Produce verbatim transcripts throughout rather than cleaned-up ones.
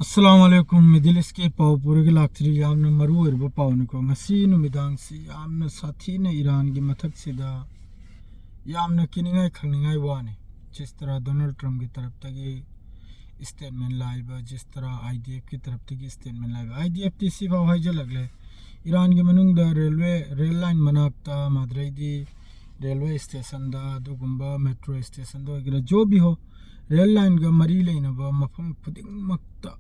ꯑꯁꯂꯥꯃꯨ ꯑꯂꯥꯏꯀꯨꯝ꯫ Middle ꯏꯁꯀꯤ ꯄꯥꯎ ꯄꯨꯔꯒ ꯂꯥꯛꯆꯔꯤ꯫ ꯌꯥꯝꯅ ꯃꯔꯨ ꯑꯣꯏꯔꯕ ꯄꯥꯎꯅꯤꯀꯣ꯫ ꯉꯁꯤ ꯅꯨꯃꯤꯗꯥꯡꯁꯤ ꯌꯥꯝꯅ ꯁꯥꯊꯤꯅ ꯏꯔꯥꯟꯒꯤ ꯃꯊꯛꯁꯤꯗ ꯌꯥꯝꯅ ꯀꯤꯅꯤꯡꯉꯥꯏ ꯈꯪꯅꯤꯡꯉꯥꯏ ꯋꯥꯅꯤ꯫ ꯖꯤꯁ ꯇꯔꯥ ꯗꯣꯅꯥꯜꯗ ꯇ꯭ꯔꯝꯞꯀꯤ ꯇꯔꯞꯇꯒꯤ ꯁ꯭ꯇꯦꯠꯃꯦꯟ ꯂꯥꯛꯏꯕ, ꯖꯤꯁ ꯇꯔꯥ ꯑꯥꯏ ꯗꯤ ꯑꯦꯐꯀꯤ ꯇꯔꯞꯇꯒꯤ ꯁ꯭ꯇꯦꯠꯃꯦꯟ ꯂꯥꯛꯏꯕ꯫ I D ꯑꯦꯐꯇꯤ ꯁꯤꯐꯥꯎ ꯍꯥꯏꯖꯜꯂꯛꯂꯦ꯫ ꯏꯔꯥꯟꯒꯤ ꯃꯅꯨꯡꯗ ꯔꯦꯜꯋꯦ, ꯔꯦꯜ ꯂꯥꯏꯟ ꯃꯅꯥꯛꯇ, ꯃꯥꯗ꯭ꯔꯩꯗꯤ ꯔꯦꯜꯋꯦ ꯁ꯭ꯇꯦꯁꯟꯗ, ꯑꯗꯨꯒꯨꯝꯕ ꯃꯦꯇ꯭ꯔꯣ ꯁ꯭ꯇꯦꯁꯟꯗ ꯑꯣꯏꯒꯦꯔꯥ, ꯖꯣ ꯕꯤ ꯍꯣ, ꯔꯦꯜ ꯂꯥꯏꯟꯒ ꯃꯔꯤ ꯂꯩꯅꯕ ꯃꯐꯝ ꯈꯨꯗꯤꯡꯃꯛꯇ,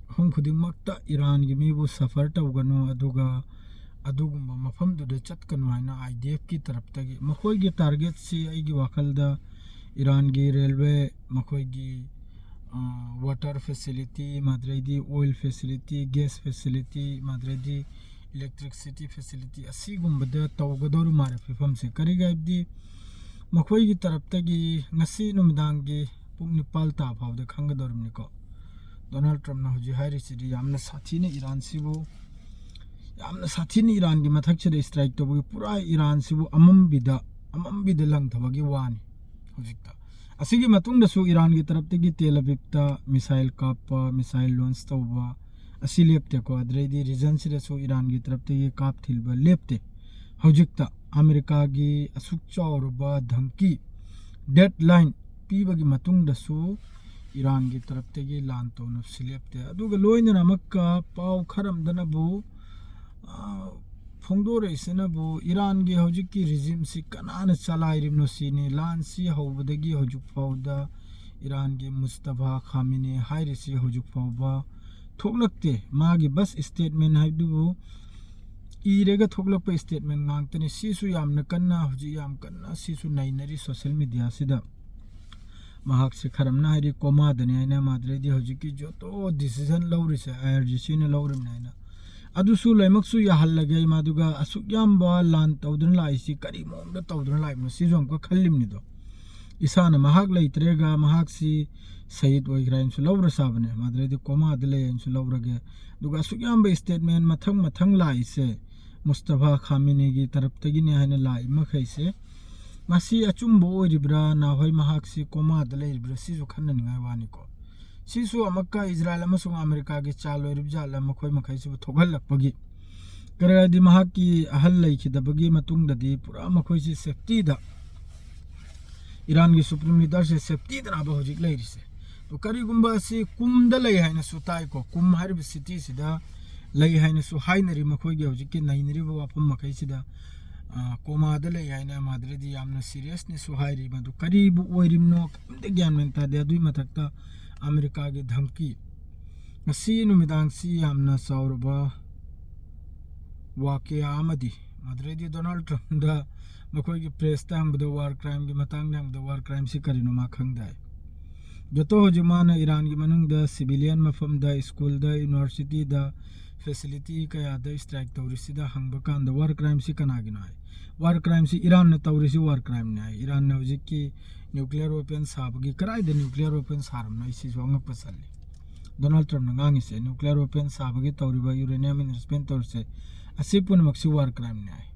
ꯃꯐꯝ ꯈꯨꯗꯤꯡꯃꯛꯇ ꯏꯔꯥꯟꯒꯤ ꯃꯤꯕꯨ ꯁꯐꯔ ꯇꯧꯒꯅꯨ, ꯑꯗꯨꯒ ꯑꯗꯨꯒꯨꯝꯕ ꯃꯐꯝꯗꯨꯗ ꯆꯠꯀꯅꯨ ꯍꯥꯏꯅ ꯑꯥꯏ ꯗꯤ ꯑꯦꯐꯀꯤ ꯇꯔꯞꯇꯒꯤ꯫ ꯃꯈꯣꯏꯒꯤ ꯇꯥꯔꯒꯦꯠꯁꯤ ꯑꯩꯒꯤ ꯋꯥꯈꯜꯗ ꯏꯔꯥꯟꯒꯤ ꯔꯦꯜꯋꯦ, ꯃꯈꯣꯏꯒꯤ, ꯑ, ꯋꯥꯇꯔ ꯐꯦꯁꯤꯂꯤꯇꯤ, ꯃꯥꯗ꯭ꯔꯩꯗꯤ ꯑꯣꯏꯜ ꯐꯦꯁꯤꯂꯤꯇꯤ, ꯒ꯭ꯌꯥꯁ ꯐꯦꯁꯤꯂꯤꯇꯤ, ꯃꯥꯗ꯭ꯔꯩꯗꯤ ꯏꯂꯦꯛꯇ꯭ꯔꯤꯛꯁꯤꯇꯤ ꯐꯦꯁꯤꯂꯤꯇꯤ ꯑꯁꯤꯒꯨꯝꯕꯗ ꯇꯧꯒꯗꯧꯔꯤ ꯃꯥꯜꯂꯦ ꯐꯤꯕꯝꯁꯦ꯫ ꯀꯔꯤꯒꯤ ꯍꯥꯏꯕꯗꯤ ꯃꯈꯣꯏꯒꯤ ꯇꯔꯞꯇꯒꯤ ꯉꯁꯤ ꯅꯨꯃꯤꯗꯥꯡꯒꯤ ꯄꯨꯡ ꯅꯤꯄꯥꯜ ꯇꯥ ꯐꯥꯎꯗ ꯈꯪꯒꯗꯧꯔꯤꯕꯅꯤꯀꯣ꯫ ꯗꯣꯅꯥꯜꯗ ꯇ꯭ꯔꯝꯞꯅ ꯍꯧꯖꯤꯛ ꯍꯥꯏꯔꯤꯁꯤꯗꯤ ꯌꯥꯝꯅ ꯁꯥꯊꯤꯅ ꯏꯔꯥꯟꯁꯤꯕꯨ, ꯌꯥꯝꯅ ꯁꯥꯊꯤꯅ ꯏꯔꯥꯟꯒꯤ ꯃꯊꯛꯁꯤꯗ ꯁ꯭ꯇ꯭ꯔꯥꯏꯛ ꯇꯧꯕꯒꯤ, ꯄꯨꯔꯥ ꯏꯔꯥꯟꯁꯤꯕꯨ ꯑꯃꯝꯕꯤꯗ, ꯑꯃꯝꯕꯤꯗ ꯂꯪꯊꯕꯒꯤ ꯋꯥꯅꯤ ꯍꯧꯖꯤꯛꯇ꯫ ꯑꯁꯤꯒꯤ ꯃꯇꯨꯡꯗꯁꯨ ꯏꯔꯥꯟꯒꯤ ꯇꯔꯞꯇꯒꯤ ꯇꯦꯜ ꯑꯕꯤꯕꯇ ꯃꯤꯁꯥꯏꯜ ꯀꯥꯞꯄ, ꯃꯤꯁꯥꯏꯜ ꯂꯣꯟꯆ ꯇꯧꯕ ꯑꯁꯤ ꯂꯦꯞꯇꯦꯀꯣ꯫ ꯑꯗꯨꯗꯩꯗꯤ ꯔꯤꯖꯟꯁꯤꯗꯁꯨ ꯏꯔꯥꯟꯒꯤ ꯇꯔꯞꯇꯒꯤ ꯀꯥꯞꯊꯤꯟꯕ ꯂꯦꯞꯇꯦ꯫ ꯍꯧꯖꯤꯛꯇ ꯑꯃꯦꯔꯤꯀꯥꯒꯤ ꯑꯁꯨꯛ ꯆꯥꯎꯔꯕ ꯙꯝꯀꯤ, ꯗꯦꯗꯂꯥꯏꯟ ꯄꯤꯕꯒꯤ ꯃꯇꯨꯡꯗꯁꯨ ꯏꯔꯥꯟꯒꯤ ꯇꯔꯞꯇꯒꯤ ꯂꯥꯟ ꯇꯧꯅꯕꯁꯤ ꯂꯦꯞꯇꯦ꯫ ꯑꯗꯨꯒ ꯂꯣꯏꯅꯅ ꯑꯃꯨꯛꯀ ꯄꯥꯎ ꯈꯔ ꯑꯃꯗꯅꯕꯨ, ꯑ, ꯐꯣꯡꯗꯣꯔꯛꯏꯁꯤꯅꯕꯨ ꯏꯔꯥꯟꯒꯤ ꯍꯧꯖꯤꯛꯀꯤ ꯔꯤꯖꯤꯝꯁꯤ ꯀꯅꯥꯅ ꯆꯂꯥꯏꯔꯤꯕꯅꯣ ꯁꯤꯅꯤ꯫ ꯂꯥꯟꯁꯤ ꯍꯧꯕꯗꯒꯤ ꯍꯧꯖꯤꯛ ꯐꯥꯎꯗ ꯏꯔꯥꯟꯒꯤ ꯃꯨꯁꯇꯐꯥ ꯈꯥꯃꯤꯅꯤ ꯍꯥꯏꯔꯤꯁꯤ ꯍꯧꯖꯤꯛ ꯐꯥꯎꯕ ꯊꯣꯛꯂꯛꯇꯦ꯫ ꯃꯥꯒꯤ ꯕꯁ ꯁ꯭ꯇꯦꯠꯃꯦꯟ ꯍꯥꯏꯕꯗꯨꯕꯨ ꯏꯔꯒ ꯊꯣꯛꯂꯛꯄ ꯁ꯭ꯇꯦꯠꯃꯦꯟ ꯉꯥꯛꯇꯅꯤ꯫ ꯁꯤꯁꯨ ꯌꯥꯝꯅ ꯀꯟꯅ, ꯍꯧꯖꯤꯛ ꯌꯥꯝ ꯀꯟꯅ ꯁꯤꯁꯨ ꯅꯩꯅꯔꯤ ꯁꯣꯁꯦꯜ ꯃꯦꯗꯤꯌꯥꯁꯤꯗ꯫ ꯃꯍꯥꯛꯁꯦ ꯈꯔꯝꯅ ꯍꯥꯏꯔꯤ ꯀꯣꯃꯥꯗꯅꯤ ꯍꯥꯏꯅ, ꯃꯥꯗ꯭ꯔꯩꯗꯤ ꯍꯧꯖꯤꯛꯀꯤ ꯖꯣꯇꯣ ꯗꯤꯁꯤꯖꯟ ꯂꯧꯔꯤꯁꯦ ꯑꯥꯏ ꯑꯥꯔ ꯖꯤ ꯁꯤꯅ ꯂꯧꯔꯤꯕꯅꯤ ꯍꯥꯏꯅ꯫ ꯑꯗꯨꯁꯨ ꯂꯣꯏꯅꯃꯛꯁꯨ ꯌꯥꯍꯜꯂꯒꯦ꯫ ꯃꯗꯨꯒ ꯑꯁꯨꯛ ꯌꯥꯝꯕ ꯂꯥꯟ ꯇꯧꯗꯨꯅ ꯂꯥꯛꯏꯁꯤ ꯀꯔꯤ ꯃꯑꯣꯡꯗ ꯇꯧꯗꯨꯅ ꯂꯥꯛꯏꯕꯅꯣ ꯁꯤꯁꯨ ꯑꯃꯨꯛꯀ ꯈꯜꯂꯤꯕꯅꯤꯗꯣ꯫ ꯏꯁꯥꯅ ꯃꯍꯥꯛ ꯂꯩꯇ꯭ꯔꯦꯒ ꯃꯍꯥꯛꯁꯤ ꯁꯍꯤꯗ ꯑꯣꯏꯈ꯭ꯔꯦ ꯍꯥꯏꯅꯁꯨ ꯂꯧꯔ ꯆꯥꯕꯅꯦ, ꯃꯥꯗ꯭ꯔꯩꯗꯤ ꯀꯣꯃꯥꯗ ꯂꯩ ꯍꯥꯏꯅꯁꯨ ꯂꯧꯔꯒꯦ꯫ ꯑꯗꯨꯒ ꯑꯁꯨꯛ ꯌꯥꯝꯕ ꯁ꯭ꯇꯦꯠꯃꯦꯟ ꯃꯊꯪ ꯃꯊꯪ ꯂꯥꯛꯏꯁꯦ ꯃꯨꯁꯇꯐꯥ ꯈꯥꯃꯤꯅꯤꯒꯤ ꯇꯔꯞꯇꯒꯤꯅꯦ ꯍꯥꯏꯅ ꯂꯥꯛꯏ ꯃꯈꯩꯁꯦ, ꯃꯁꯤ ꯑꯆꯨꯝꯕ ꯑꯣꯏꯔꯤꯕ꯭ꯔꯥ, ꯅꯍꯥꯟꯋꯥꯏ ꯃꯍꯥꯛꯁꯤ ꯀꯣꯃꯥꯗ ꯂꯩꯔꯤꯕ꯭ꯔꯥ, ꯁꯤꯁꯨ ꯈꯟꯅꯅꯤꯡꯉꯥꯏ ꯋꯥꯅꯤꯀꯣ꯫ ꯁꯤꯁꯨ ꯑꯃꯨꯛꯀ ꯏꯖꯔꯥꯏꯜ ꯑꯃꯁꯨꯡ ꯑꯃꯦꯔꯤꯀꯥꯒꯤ ꯆꯥꯜ ꯑꯣꯏꯔꯤꯕ ꯖꯥꯠꯂ, ꯃꯈꯣꯏ ꯃꯈꯩꯁꯤꯕꯨ ꯊꯣꯛꯍꯜꯂꯛꯄꯒꯤ? ꯀꯔꯤꯒꯨꯝꯕ ꯃꯍꯥꯛꯀꯤ ꯑꯍꯜ ꯂꯩꯈꯤꯗꯕꯒꯤ ꯃꯇꯨꯡꯗꯗꯤ ꯄꯨꯔꯥ ꯃꯈꯣꯏꯁꯤ ꯁꯦꯐꯇꯤꯗ, ꯏꯔꯥꯟꯒꯤ ꯁꯨꯄ꯭ꯔꯤꯝ ꯂꯤꯗꯔꯁꯦ ꯁꯦꯐꯇꯤꯗꯅꯦꯕ ꯍꯧꯖꯤꯛ ꯂꯩꯔꯤꯁꯦ꯫ ꯑꯗꯣ ꯀꯔꯤꯒꯨꯝꯕ ꯑꯁꯤ ꯀꯨꯝꯗ ꯂꯩ ꯍꯥꯏꯅꯁꯨ ꯇꯥꯏꯀꯣ, ꯀꯨꯝ ꯍꯥꯏꯔꯤꯕ ꯁꯤꯇꯤꯁꯤꯗ ꯂꯩ ꯍꯥꯏꯅꯁꯨ ꯍꯥꯏꯅꯔꯤ꯫ ꯃꯈꯣꯏꯒꯤ ꯍꯧꯖꯤꯛꯀꯤ ꯅꯩꯅꯔꯤꯕ ꯋꯥꯐꯝ ꯃꯈꯩꯁꯤꯗ, ꯑ, ꯀꯣꯃꯥꯗ ꯂꯩ ꯍꯥꯏꯅ ꯃꯥꯗ꯭ꯔꯦꯗꯤ ꯌꯥꯝꯅ ꯁꯤꯔꯤꯌꯁꯅꯦꯁꯁꯨ ꯍꯥꯏꯔꯤ꯫ ꯃꯗꯨ ꯀꯔꯤꯕꯨ ꯑꯣꯏꯔꯤꯕꯅꯣ ꯀꯔꯤꯝꯇ ꯒ꯭ꯌꯥꯟ ꯃꯦꯟ ꯇꯥꯗꯦ꯫ ꯑꯗꯨꯒꯤ ꯃꯊꯛꯇ ꯑꯃꯦꯔꯤꯀꯥꯒꯤ ꯙꯝꯀꯤ꯫ ꯉꯁꯤ ꯅꯨꯃꯤꯗꯥꯡꯁꯤ ꯌꯥꯝꯅ ꯆꯥꯎꯔꯕ ꯋꯥꯀꯤꯌꯥ ꯑꯃꯗꯤ ꯃꯗꯨꯗꯩꯗꯤ ꯗꯣꯅꯥꯜꯗ ꯇ꯭ꯔꯝꯞꯗ ꯃꯈꯣꯏꯒꯤ ꯄ꯭ꯔꯦꯁꯇ ꯍꯪꯕꯗ, ꯋꯥꯔ ꯀ꯭ꯔꯥꯏꯝꯒꯤ ꯃꯇꯥꯡꯗ ꯍꯪꯕꯗ, ꯋꯥꯔ ꯀ꯭ꯔꯥꯏꯝꯁꯤ ꯀꯔꯤꯅꯣ ꯃꯥ ꯈꯪꯗꯦ꯫ ꯖꯣꯇꯣ ꯍꯧꯖꯤꯛ ꯃꯥꯅ ꯏꯔꯥꯟꯒꯤ ꯃꯅꯨꯡꯗ ꯁꯤꯚꯤꯂꯤꯌꯟ ꯃꯐꯝꯗ, ꯁ꯭ꯀꯨꯜꯗ, ꯌꯨꯅꯤꯚꯔꯁꯤꯇꯤꯗ, ꯐꯦꯁꯤꯂꯤꯇꯤ ꯀꯌꯥꯗ ꯏꯁꯇ꯭ꯔꯥꯏꯛ ꯇꯧꯔꯤꯁꯤꯗ ꯍꯪꯕ ꯀꯥꯟꯗ, ꯋꯥꯔ ꯀ꯭ꯔꯥꯏꯝꯁꯤ ꯀꯅꯥꯒꯤꯅꯣ ꯍꯥꯏ꯫ ꯋꯥꯔ ꯀ꯭ꯔꯥꯏꯝꯁꯤ ꯏꯔꯥꯟꯅ ꯇꯧꯔꯤꯁꯤ ꯋꯥꯔ ꯀ꯭ꯔꯥꯏꯝꯅꯤ ꯍꯥꯏ꯫ ꯏꯔꯥꯟꯅ ꯍꯧꯖꯤꯛꯀꯤ ꯅ꯭ꯌꯨꯀ꯭ꯂꯤꯌꯔ ꯋꯦꯄꯟ ꯁꯥꯕꯒꯤ, ꯀꯗꯥꯏꯗ ꯅ꯭ꯌꯨꯀ꯭ꯂꯤꯌꯔ ꯋꯦꯄꯟ ꯁꯥꯔꯝꯅꯣ, ꯑꯩ ꯁꯤꯁꯨ ꯑꯉꯛꯄ ꯆꯜꯂꯤ꯫ ꯗꯣꯅꯥꯜꯗ ꯇ꯭ꯔꯝꯞꯅ ꯉꯥꯡꯉꯤꯁꯦ, ꯅ꯭ꯌꯨꯀ꯭ꯂꯤꯌꯔ ꯋꯦꯄꯟ ꯁꯥꯕꯒꯤ ꯇꯧꯔꯤꯕ, ꯌꯨꯔꯦꯅꯤꯌꯝ ꯏꯟꯚꯦꯁ꯭ꯠꯃꯦꯟ ꯇꯧꯔꯤꯁꯦ, ꯑꯁꯤ ꯄꯨꯝꯅꯃꯛꯁꯤ ꯋꯥꯔ ꯀ꯭ꯔꯥꯏꯝꯅꯤ ꯍꯥꯏ꯫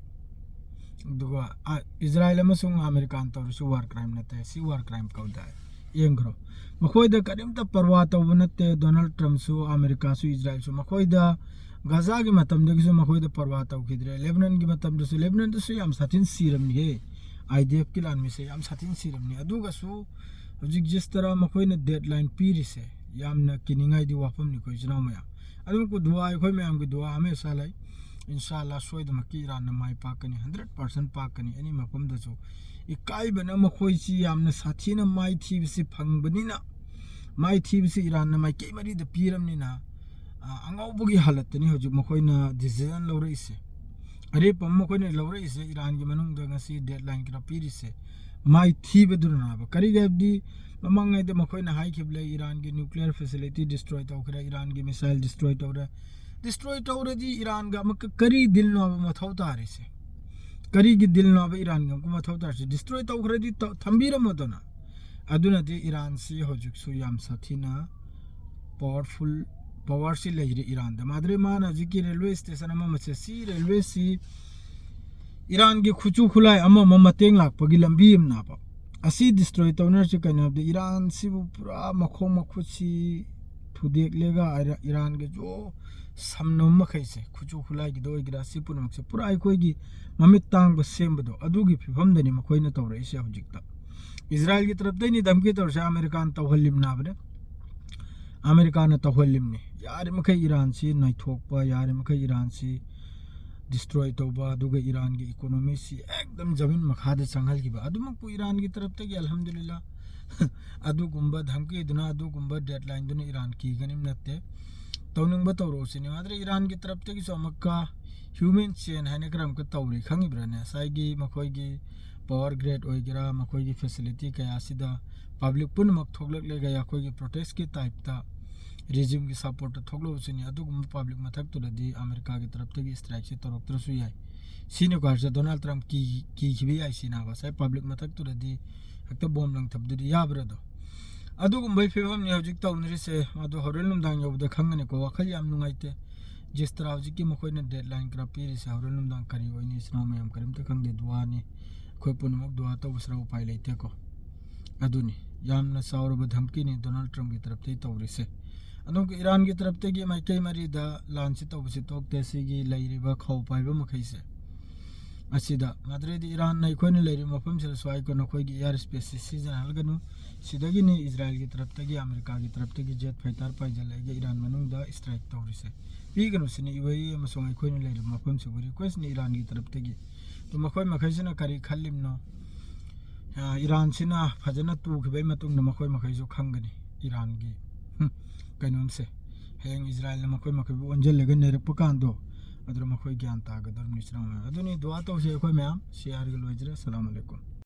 ꯑꯗꯨꯒ, ꯑ, ꯏꯖꯔꯥꯏꯜ ꯑꯃꯁꯨꯡ ꯑꯃꯦꯔꯤꯀꯥꯅ ꯇꯧꯔꯤꯁꯤ ꯋꯥꯔ ꯀ꯭ꯔꯥꯏꯝ ꯅꯠꯇꯦ, ꯁꯤ ꯋꯥꯔ ꯀ꯭ꯔꯥꯏꯝ ꯀꯧꯗꯦ ꯍꯥꯏ꯫ ꯌꯦꯡꯈ꯭ꯔꯣ, ꯃꯈꯣꯏꯗ ꯀꯔꯤꯝꯇ ꯄꯔꯋꯥ ꯇꯧꯕ ꯅꯠꯇꯦ ꯗꯣꯅꯥꯜꯗ ꯇ꯭ꯔꯝꯞꯁꯨ, ꯑꯃꯦꯔꯤꯀꯥꯁꯨ, ꯏꯖꯔꯥꯏꯜꯁꯨ꯫ ꯃꯈꯣꯏꯗ ꯒꯥꯖꯥꯒꯤ ꯃꯇꯝꯗꯒꯤꯁꯨ ꯃꯈꯣꯏꯗ ꯄꯔꯋꯥ ꯇꯧꯈꯤꯗ꯭ꯔꯦ꯫ ꯂꯦꯕꯅꯟꯒꯤ ꯃꯇꯝꯗꯁꯨ, ꯂꯦꯕꯅꯟꯗꯁꯨ ꯌꯥꯝ ꯁꯥꯊꯤꯅ ꯁꯤꯔꯝꯅꯤꯍꯦ, ꯑꯥꯏ ꯗꯤ ꯑꯦꯐꯀꯤ ꯂꯥꯟꯃꯤꯁꯦ ꯌꯥꯝ ꯁꯥꯊꯤꯅ ꯁꯤꯔꯝꯅꯤ꯫ ꯑꯗꯨꯒꯁꯨ ꯍꯧꯖꯤꯛ ꯖꯁ ꯇꯔꯥ ꯃꯈꯣꯏꯅ ꯗꯦꯗꯂꯥꯏꯟ ꯄꯤꯔꯤꯁꯦ ꯌꯥꯝꯅ ꯀꯤꯅꯤꯡꯉꯥꯏꯗꯤ ꯋꯥꯐꯝꯅꯤꯀꯣ, ꯏꯆꯤꯟ ꯏꯅꯥꯎ ꯃꯌꯥꯝ꯫ ꯑꯗꯨꯕꯨ ꯗꯨꯋꯥ, ꯑꯩꯈꯣꯏ ꯃꯌꯥꯝꯒꯤ ꯗꯨꯋꯥ ꯍꯃꯦꯁꯥ ꯂꯩ꯫ ꯏꯟꯁꯥ ꯑꯜꯂꯥ, ꯁꯣꯏꯗꯅꯃꯛꯀꯤ ꯏꯔꯥꯟꯅ ꯃꯥꯏ ꯄꯥꯛꯀꯅꯤ, ꯍꯟꯗ꯭ꯔꯦꯠ ꯄꯥꯔꯁꯦꯟ ꯄꯥꯛꯀꯅꯤ꯫ ꯑꯦꯅꯤ ꯃꯐꯝꯗꯁꯨ ꯏꯀꯥꯏꯕꯅ ꯃꯈꯣꯏꯁꯤ ꯌꯥꯝꯅ ꯁꯥꯊꯤꯅ ꯃꯥꯏꯊꯤꯕꯁꯤ ꯐꯪꯕꯅꯤꯅ, ꯃꯥꯏꯊꯤꯕꯁꯤ ꯏꯔꯥꯟꯅ ꯃꯥꯏꯀꯩ ꯃꯔꯤꯗ ꯄꯤꯔꯕꯅꯤꯅ, ꯑ, ꯑꯉꯥꯎꯕꯒꯤ ꯍꯥꯂꯠꯇꯅꯤ ꯍꯧꯖꯤꯛ ꯃꯈꯣꯏꯅ ꯗꯤꯁꯤꯖꯟ ꯂꯧꯔꯛꯏꯁꯦ꯫ ꯑꯔꯦꯞꯄ ꯑꯃ ꯃꯈꯣꯏꯅ ꯂꯧꯔꯛꯏꯁꯦ, ꯏꯔꯥꯟꯒꯤ ꯃꯅꯨꯡꯗ ꯉꯁꯤ ꯗꯦꯗꯂꯥꯏꯟ ꯈꯔ ꯄꯤꯔꯤꯁꯦ ꯃꯥꯏꯊꯤꯕꯗꯨꯅꯅꯦꯕ꯫ ꯀꯔꯤꯒꯤ ꯍꯥꯏꯕꯗꯤ ꯃꯃꯥꯡꯉꯩꯗ ꯃꯈꯣꯏꯅ ꯍꯥꯏꯈꯤꯕ ꯂꯩ, ꯏꯔꯥꯟꯒꯤ ꯅ꯭ꯌꯨꯀ꯭ꯂꯤꯌꯔ ꯐꯦꯁꯤꯂꯤꯇꯤ ꯗꯤꯁꯇ꯭ꯔꯣꯏ ꯇꯧꯈ꯭ꯔꯦ, ꯏꯔꯥꯟꯒꯤ ꯃꯤꯁꯥꯏꯜ ꯗꯤꯁꯇ꯭ꯔꯣꯏ ꯇꯧꯔꯦ꯫ ꯗꯤꯁꯇ꯭ꯔꯣꯏ ꯇꯧꯔꯗꯤ ꯏꯔꯥꯟꯒ ꯑꯃꯨꯛꯀ ꯀꯔꯤ ꯗꯤꯜꯅꯣꯕ ꯃꯊꯧ ꯇꯥꯔꯤꯁꯦ? ꯀꯔꯤꯒꯤ ꯗꯤꯜꯅꯣꯕ ꯏꯔꯥꯟꯒ ꯑꯃꯨꯛꯀ ꯃꯊꯧ ꯇꯥꯔꯤꯁꯦ? ꯗꯤꯁꯇ꯭ꯔꯣꯏ ꯇꯧꯈ꯭ꯔꯗꯤ ꯇꯧ-, ꯊꯝꯕꯤꯔꯝꯃꯣꯗꯅ꯫ ꯑꯗꯨꯅꯗꯤ ꯏꯔꯥꯟꯁꯤ ꯍꯧꯖꯤꯛꯁꯨ ꯌꯥꯝ ꯁꯥꯊꯤꯅ ꯄꯥꯋꯔꯐꯨꯜ, ꯄꯥꯋꯔꯁꯤ ꯂꯩꯔꯤ ꯏꯔꯥꯟꯗ꯫ ꯃꯥꯗ꯭ꯔꯦ ꯃꯥꯅ ꯍꯧꯖꯤꯛꯀꯤ ꯔꯦꯜꯋꯦ ꯁ꯭ꯇꯦꯁꯟ ꯑꯃ ꯑꯃꯁꯦ, ꯁꯤ ꯔꯦꯜꯋꯦꯁꯤ ꯏꯔꯥꯟꯒꯤ ꯈꯨꯠꯁꯨ ꯈꯨꯠꯂꯥꯏ ꯑꯃ ꯑꯃ ꯃꯇꯦꯡ ꯂꯥꯛꯄꯒꯤ ꯂꯝꯕꯤ ꯑꯃꯅꯦꯕ꯫ ꯑꯁꯤ ꯗꯤꯁꯇ꯭ꯔꯣꯏ ꯇꯧꯅꯔꯁꯤ ꯀꯩꯅꯣ ꯍꯥꯏꯕꯗ, ꯏꯔꯥꯟꯁꯤꯕꯨ ꯄꯨꯔꯥ ꯃꯈꯣꯡ ꯃꯈꯨꯠꯁꯤ ꯊꯨꯗꯦꯛꯂꯒ ꯏꯔꯥ-, ꯏꯔꯥꯟꯒꯤ ꯖꯣ ꯁꯝꯅꯕ ꯃꯈꯩꯁꯦ, ꯈꯨꯠꯁꯨ ꯈꯨꯠꯂꯥꯏꯒꯤꯗ ꯑꯣꯏꯒꯦꯔꯥ, ꯁꯤ ꯄꯨꯝꯅꯃꯛꯁꯦ ꯄꯨꯔꯥ ꯑꯩꯈꯣꯏꯒꯤ ꯃꯃꯤꯠ ꯇꯥꯡꯕ ꯁꯦꯝꯕꯗꯣ, ꯑꯗꯨꯒꯤ ꯐꯤꯕꯝꯗꯅꯤ ꯃꯈꯣꯏꯅ ꯇꯧꯔꯛꯏꯁꯦ ꯍꯧꯖꯤꯛꯇ꯫ ꯏꯖꯔꯥꯏꯜꯒꯤ ꯇꯔꯞꯇꯩꯅꯤ ꯙꯝꯀꯤ ꯇꯧꯔꯤꯁꯦ, ꯑꯃꯦꯔꯤꯀꯥꯅ ꯇꯧꯍꯜꯂꯤꯕꯅꯦ꯫ ꯑꯃꯦꯔꯤꯀꯥꯅ ꯇꯧꯍꯜꯂꯤꯕꯅꯤ꯫ ꯌꯥꯔꯤꯃꯈꯩ ꯏꯔꯥꯟꯁꯤ ꯅꯩꯊꯣꯛꯄ, ꯌꯥꯔꯤꯃꯈꯩ ꯏꯔꯥꯟꯁꯤ ꯗꯤꯁꯇ꯭ꯔꯣꯏ ꯇꯧꯕ, ꯑꯗꯨꯒ ꯏꯔꯥꯟꯒꯤ ꯏꯀꯣꯅꯣꯃꯤꯁꯤ ꯑꯦꯛꯗꯝ ꯖꯃꯤꯟ ꯃꯈꯥꯗ ꯆꯪꯍꯟꯈꯤꯕ, ꯑꯗꯨꯃꯛꯄꯨ ꯏꯔꯥꯟꯒꯤ ꯇꯔꯞꯇꯒꯤ ꯑꯜꯍꯝꯗꯨꯂꯤꯜꯂꯥ ꯑꯗꯨꯒꯨꯝꯕ ꯙꯝꯀꯤꯗꯨꯅ, ꯑꯗꯨꯒꯨꯝꯕ ꯗꯦꯗꯂꯥꯏꯟꯗꯨꯅ ꯏꯔꯥꯟ ꯀꯤꯒꯅꯤꯕ ꯅꯠꯇꯦ꯫ ꯇꯧꯅꯤꯡꯕ ꯇꯧꯔꯛꯎꯁꯤꯅꯤ꯫ ꯃꯥꯗ꯭ꯔꯦ ꯏꯔꯥꯟꯒꯤ ꯇꯔꯞꯇꯒꯤꯁꯨ ꯑꯃꯨꯛꯀ ꯍ꯭ꯌꯨꯃꯦꯟ ꯆꯦꯟ ꯍꯥꯏꯅ ꯈꯔ ꯑꯃꯨꯛꯀ ꯇꯧꯔꯤ, ꯈꯪꯉꯤꯕ꯭ꯔꯥꯅꯦ? ꯉꯁꯥꯏꯒꯤ ꯃꯈꯣꯏꯒꯤ ꯄꯋꯥꯔ ꯒ꯭ꯔꯦꯗ ꯑꯣꯏꯒꯦꯔꯥ, ꯃꯈꯣꯏꯒꯤ ꯐꯦꯁꯤꯂꯤꯇꯤ ꯀꯌꯥꯁꯤꯗ ꯄꯕ꯭ꯂꯤꯛ ꯄꯨꯝꯅꯃꯛ ꯊꯣꯛꯂꯛꯂꯒ ꯑꯩꯈꯣꯏꯒꯤ ꯄ꯭ꯔꯣꯇꯦꯁꯀꯤ ꯇꯥꯏꯞꯇ ꯔꯤꯖꯤꯝꯒꯤ ꯁꯞꯄꯣꯔꯠꯇ ꯊꯣꯛꯂꯛꯎꯁꯤꯅꯤ꯫ ꯑꯗꯨꯒꯨꯝꯕ ꯄꯕ꯭ꯂꯤꯛ ꯃꯊꯛꯇꯨꯗꯗꯤ ꯑꯃꯦꯔꯤꯀꯥꯒꯤ ꯇꯔꯞꯇꯒꯤ ꯏꯁꯇ꯭ꯔꯥꯏꯛꯁꯦ ꯇꯧꯔꯛꯇ꯭ꯔꯁꯨ ꯌꯥꯏ꯫ ꯁꯤꯅꯤ ꯀꯣ ꯍꯥꯏꯔꯤꯁꯦ, ꯗꯣꯅꯥꯜꯗ ꯇ꯭ꯔꯝꯞ ꯀꯤ-, ꯀꯤꯈꯤꯕ ꯌꯥꯏ ꯁꯤꯅꯦꯕ꯫ ꯉꯁꯥꯏ ꯄꯕ꯭ꯂꯤꯛ ꯃꯊꯛꯇꯨꯗꯗꯤ ꯍꯦꯛꯇ ꯕꯣꯝ ꯂꯪꯊꯕꯗꯨꯗꯤ ꯌꯥꯕ꯭ꯔꯥ ꯑꯗꯣ? ꯑꯗꯨꯒꯨꯝꯕꯒꯤ ꯐꯤꯕꯝꯅꯤ ꯍꯧꯖꯤꯛ ꯇꯧꯅꯔꯤꯁꯦ꯫ ꯑꯗꯣ ꯍꯣꯔꯦꯟ ꯅꯨꯡꯗꯥꯡ ꯌꯧꯕꯗ ꯈꯪꯒꯅꯤꯀꯣ꯫ ꯋꯥꯈꯜ ꯌꯥꯝ ꯅꯨꯡꯉꯥꯏꯇꯦ꯫ ꯖꯤꯁꯇ꯭ꯔꯥ ꯍꯧꯖꯤꯛꯀꯤ ꯃꯈꯣꯏꯅ ꯗꯦꯗꯂꯥꯏꯟ ꯈꯔ ꯄꯤꯔꯤꯁꯦ, ꯍꯣꯔꯦꯟ ꯅꯨꯡꯗꯥꯡ ꯀꯔꯤ ꯑꯣꯏꯅꯤ? ꯏꯆꯤꯟ ꯏꯅꯥꯎ ꯃꯌꯥꯝ ꯀꯔꯤꯝꯇ ꯈꯪꯗꯦ, ꯗꯨꯋꯥꯅꯤ꯫ ꯑꯩꯈꯣꯏ ꯄꯨꯝꯅꯃꯛ ꯗꯨꯋꯥ ꯇꯧꯕꯁꯤꯗ ꯎꯄꯥꯏ ꯂꯩꯇꯦꯀꯣ꯫ ꯑꯗꯨꯅꯤ ꯌꯥꯝꯅ ꯆꯥꯎꯔꯕ ꯙꯝꯀꯤꯅꯤ ꯗꯣꯅꯥꯜꯗ ꯇ꯭ꯔꯝꯞꯀꯤ ꯇꯔꯞꯇꯒꯤ ꯇꯧꯔꯤꯁꯦ꯫ ꯑꯗꯨꯝ ꯏꯔꯥꯟꯒꯤ ꯇꯔꯞꯇꯒꯤ ꯃꯥꯏꯀꯩ ꯃꯔꯤꯗ ꯂꯥꯟꯁꯤ ꯇꯧꯕꯁꯤ ꯊꯣꯛꯇꯦ꯫ ꯁꯤꯒꯤ ꯂꯩꯔꯤꯕ ꯈꯧ ꯄꯥꯏꯕ ꯃꯈꯩꯁꯦ ꯑꯁꯤꯗ, ꯃꯗꯨꯗꯩꯗꯤ ꯏꯔꯥꯟꯅ ꯑꯩꯈꯣꯏꯅ ꯂꯩꯔꯤꯕ ꯃꯐꯝꯁꯤꯗ ꯁ꯭ꯋꯥꯏꯀꯣ ꯅꯈꯣꯏꯒꯤ ꯏꯌꯥꯔ ꯁ꯭ꯄꯦꯁꯁꯤ ꯁꯤꯖꯤꯟꯅꯍꯜꯒꯅꯨ꯫ ꯁꯤꯗꯒꯤꯅꯤ ꯏꯖꯔꯥꯏꯜꯒꯤ ꯇꯔꯞꯇꯒꯤ, ꯑꯃꯦꯔꯤꯀꯥꯒꯤ ꯇꯔꯞꯇꯒꯤ ꯖꯦꯠ ꯐꯥꯏꯇꯔ ꯄꯥꯏꯁꯤꯜꯂꯛꯑꯒ ꯏꯔꯥꯟ ꯃꯅꯨꯡꯗ ꯏꯁꯇ꯭ꯔꯥꯏꯛ ꯇꯧꯔꯤꯁꯦ꯫ ꯄꯤꯒꯅꯨ ꯁꯤꯅꯤ ꯌꯨ ꯑꯦ ꯏ ꯑꯃꯁꯨꯡ ꯑꯩꯈꯣꯏꯅ ꯂꯩꯔꯤꯕ ꯃꯐꯝꯁꯤꯕꯨ ꯔꯤꯀ꯭ꯋꯦꯁꯅꯤ ꯏꯔꯥꯟꯒꯤ ꯇꯔꯞꯇꯒꯤ꯫ ꯑꯗꯣ ꯃꯈꯣꯏ ꯃꯈꯩꯁꯤꯅ ꯀꯔꯤ ꯈꯜꯂꯤꯕꯅꯣ? ꯑ, ꯏꯔꯥꯟꯁꯤꯅ ꯐꯖꯅ ꯇꯨꯈꯤꯕꯒꯤ ꯃꯇꯨꯡꯗ ꯃꯈꯣꯏ ꯃꯈꯩꯁꯨ ꯈꯪꯒꯅꯤ ꯏꯔꯥꯟꯒꯤ, ꯍꯨꯝ, ꯀꯩꯅꯣꯝꯁꯦ꯫ ꯍꯌꯦꯡ ꯏꯖꯔꯥꯏꯜꯅ ꯃꯈꯣꯏ ꯃꯈꯩꯕꯨ ꯑꯣꯟꯁꯤꯜꯂꯒ ꯅꯩꯔꯛꯄ ꯀꯥꯟꯗꯣ, ꯑꯗꯨꯗ ꯃꯈꯣꯏ ꯒ꯭ꯌꯥꯟ ꯇꯥꯒꯗꯧꯔꯤꯕꯅꯤ, ꯏꯆꯤꯟ ꯏꯅꯥꯎ ꯃꯌꯥꯝ꯫ ꯑꯗꯨꯅꯤ, ꯗꯨꯋꯥ ꯇꯧꯁꯦ ꯑꯩꯈꯣꯏ ꯃꯌꯥꯝ꯫ ꯁꯤ ꯍꯥꯏꯔꯒ ꯂꯣꯏꯖꯔꯦ꯫ ꯑꯁꯂꯥꯃꯨ ꯑꯂꯩꯀꯨꯝ꯫